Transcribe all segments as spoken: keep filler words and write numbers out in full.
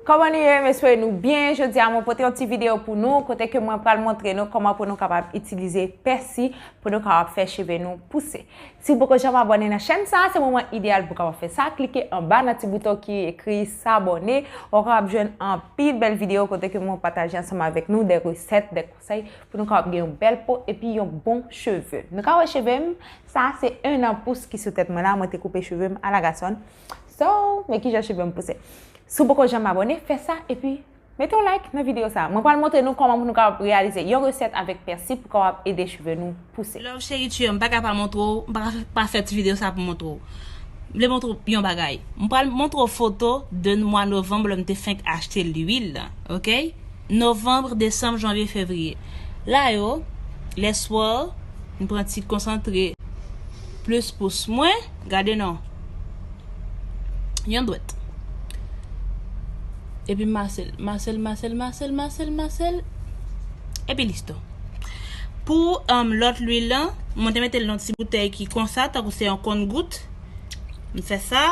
Kòman nou ye? M espere nou byen. Jodi a mwen pote yon ti videyo pou nou kote ke mwen pral montre nou kòman pou nou kapab itilize pèsi pou nou kapab fè cheve nou pouse. Si w poko janm abòne nan chèn sa, se moman ideyal pou w kapab fè sa. Klike anba nan ti bouton ki ekri s'abonner. W ap kapab jwenn anpil bèl videyo kote ke mwen pataje ansanm avèk nou de resèt, de konsèy pou nou kapab gen yon bèl po epi yon bon cheve. Nou ka wè cheve m, sa se en an pous ki sou tèt mwen la, mwen te koupe cheve m alagasòn. So, men kijan cheve m pouse. Si w poko janm abòne, fè sa epi mete yon like nan videyo sa. Mwen pral montre nou kòman pou nou kapab reyalize yon resèt avèk pèsi pou kapab ede cheve nou pouse. Love cheri, tu m pa ka pa montre w, m pa ka pa fè ti videyo sa pou montre w. M vle montre w yon bagay. M pral montre w foto de mwa novanm lè m te fenk achte lwil la, ok? Novanm, desanm, janvye, fevriye. La yo, lèswa, m pran ti konsantre plis pous mwen, gade non. Yon dwèt. Epi m mase l, mase l, mase l, mase l, mase l, mase l. Epi listo. Pou um, lòt lwil lan, mwen te mete l nan ti boutèy ki konsa, tankou se yon konn gout. M fè sa.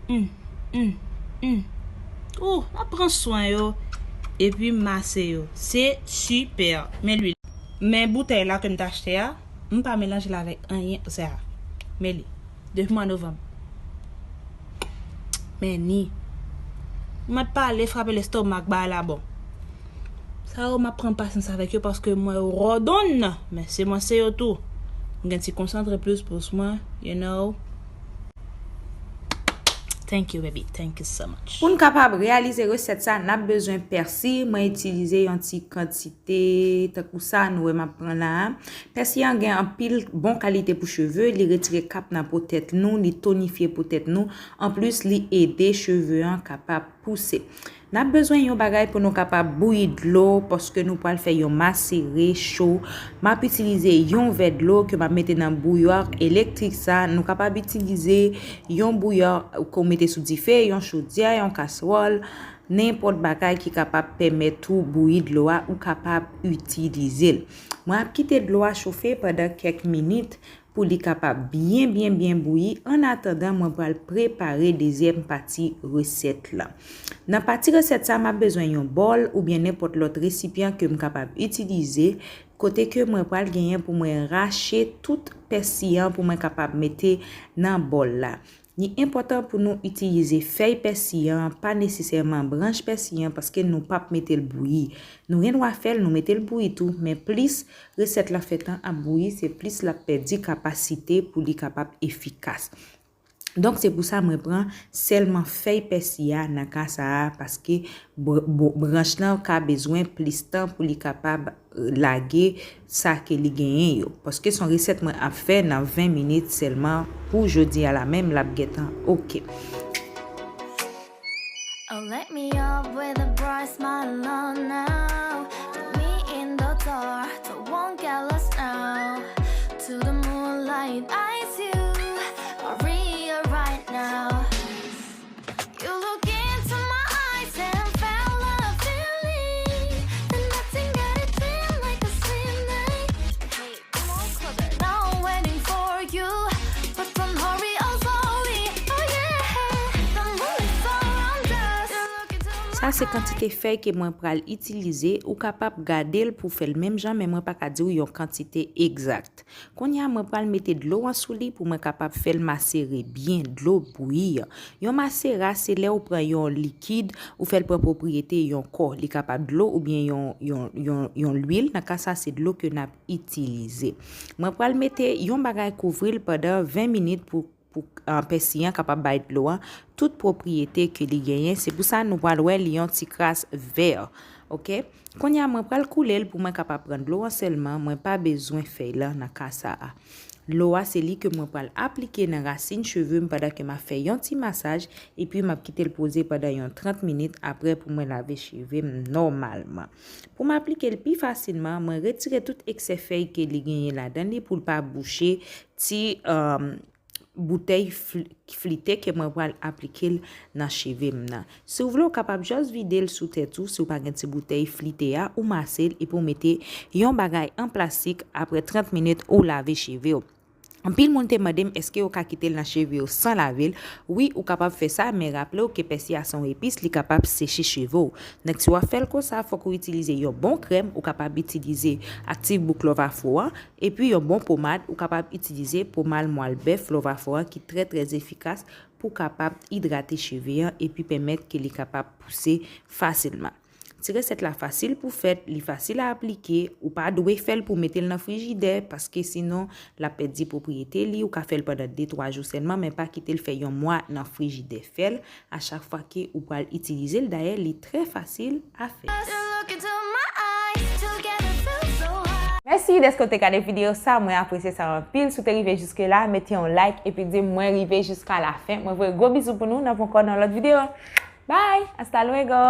Mm, mm, mm. Ou, m ap pran swen yo. Epi m mase yo. Se sipè. Men lwil. Men boutèy la ke m t achte a, m pa melanje l avèk anyen. Sa, men li. Depi mwa novanm. Men ni. Mwen pale frape lestomak bagay la bon. Sa yo m ap pran pasyans avèk yo paske mwen yo ròdonn. Men se mwen se yo tou. M gen ti konsantre plis pous mwen, you know. Thank you, baby. Thank you so much. Pou n kapab reyalize resèt sa, n ap bezwen pèsi. Mwen itilize yon ti kantite tankou sa nou wè m ap pran la a. Pèsi an gen anpil bon kalite pou cheve, li retire kap nan po tèt nou, li tonifye po tèt nou. Anplis, li ede cheve an kapab pouse. N ap bezwen yon bagay pou nou kapab bouyi dlo, paske nou pral fè yon masere cho. M ap itilize yon vè dlo ke m ap mete nan bouyè elektrik sa. Nou kapab itilize yon bouyè ke w mete sou dife, yon chodyè, yon kaswòl, nenpòt bagay ki kapab pèmèt ou bouyi dlo a, ou kapab itilize l. Mwen ap kite dlo a chofe pandan kèk minit pou li kapab byen, byen, byen bouyi. Annatandan, mwen pral prepare dezyèm pati resèt la. Nan pati resèt sa, m ap bezwen yon bòl oubyen nenpòt lòt resipyan ke m kapab itilize, kote ke mwen pral genyen pou mwen rache tout pèsi an pou mwen kapab mete nan bòl la. Li enpòtan pou nou itilize fèy pèsi an, pa nesesèman branch pèsi an, paske nou p ap mete l bouyi. Nou gen dwa fè l, nou mete l bouyi tou, men plis resèt la fè tan ap bouyi, se plis l ap pèdi kapasite pou li kapab efikas. Donk, se pou sa mwen pran sèlman fèy pèsi a nan ka sa a, paske br-, bo-, branch lan ka bezwen plis tan pou li kapab, eh, lage sa ke li genyen yo. Paske se yon resèt mwen ap fè nan ven minit sèlman pou jodi a la menm, l ap gentan oke. Oh, let me up with a bright smile on now. Put me in the dark, don't won't get lost now. To the moonlight, I see you, Maria, right now. You look into my eyes and felt a feeling that nothing got it feel like a slim night. Now I'm waiting for you, but don't hurry, oh sorry, oh yeah. The moon is so round us. Sa se kantite fèy ke mwen pral itilize. Ou kapab gade l pou fè l menm jan, men mwen pa ka di w yon kantite egzak. Kounye a, mwen pral mete dlo an sou li pou mwen kapab fè l masere byen, dlo bouyi an. Yon masera, se lè ou pran yon likid, ou fè l pran pwopriyete yon kò. Li kapab dlo oubyen yon, yon, yon, yon lwil. Nan ka sa, se dlo ke n ap itilize. Mwen pral mete yon bagay kouvri l pandan ven minit pou, pou, ah, pèsi an kapab bay dlo an tout pwopriyete ke li genyen. Se pou sa nou pral wè li yon ti kras vè. Oke? Kounye a, mwen pral koule l pou mwen kapab pran dlo an sèlman. Mwen pa bezwen fèy lan nan ka sa a. Dlo a, se li ke mwen pral aplike nan rasin cheve m pandan ke m ap fè yon ti masaj, epi m ap kite l poze pandan yon trant minit apre pou mwen lave cheve m nòmalman. Pou m aplike l pi fasilman, mwen retire tout eksè fèy ke li genyen ladan li pou l pa bouche ti, um, boutèy fl-, flite ke mwen pral aplike l nan cheve m nan. Si w vle, w kapab jis vide l sou tèt ou, si w pa gen ti boutèy flite a, ou mase l epi w mete yon bagay an plastik, apre trant minit ou lave cheve w. Anpil moun te mande m èske yo ka kite l nan cheve yo san lave l. Wi, ou kapab fè sa, men raple w ke pèsi a se yon epis, li kapab seche cheve w. Donk, si w ap fè l konsa, fòk ou itilize yon bon krèm, ou kapab itilize Active Book Love Afro an, epi yon bon pomad, ou kapab itilize pomad mwal bèf Love Afro an ki trè, trè efikas pou kapab idrate cheve an epi pèmèt ke li kapab pouse fasilman. Ti resèt la fasil pou fèt, li fasil a aplike, ou pa dwe fè l pou mete l nan frijidè, paske sinon l ap pèdi pwopriyete li, ou ka fè l pandan de twa jou sèlman, men pa kite l fè yon mwa nan frijidè. Fè l a chak fwa ke ou pral itilize l, dayè li trè fasil a fèt. Mèsi dèske w te gade videyo sa, mwen apresye sa anpil. Si w te rive jiske la, mete yon like epi di m mwen rive jiska la fen. Mwen voye gwo bizou pou nou, n ap wè ankò nan lòt videyo. Bye, hasta luego.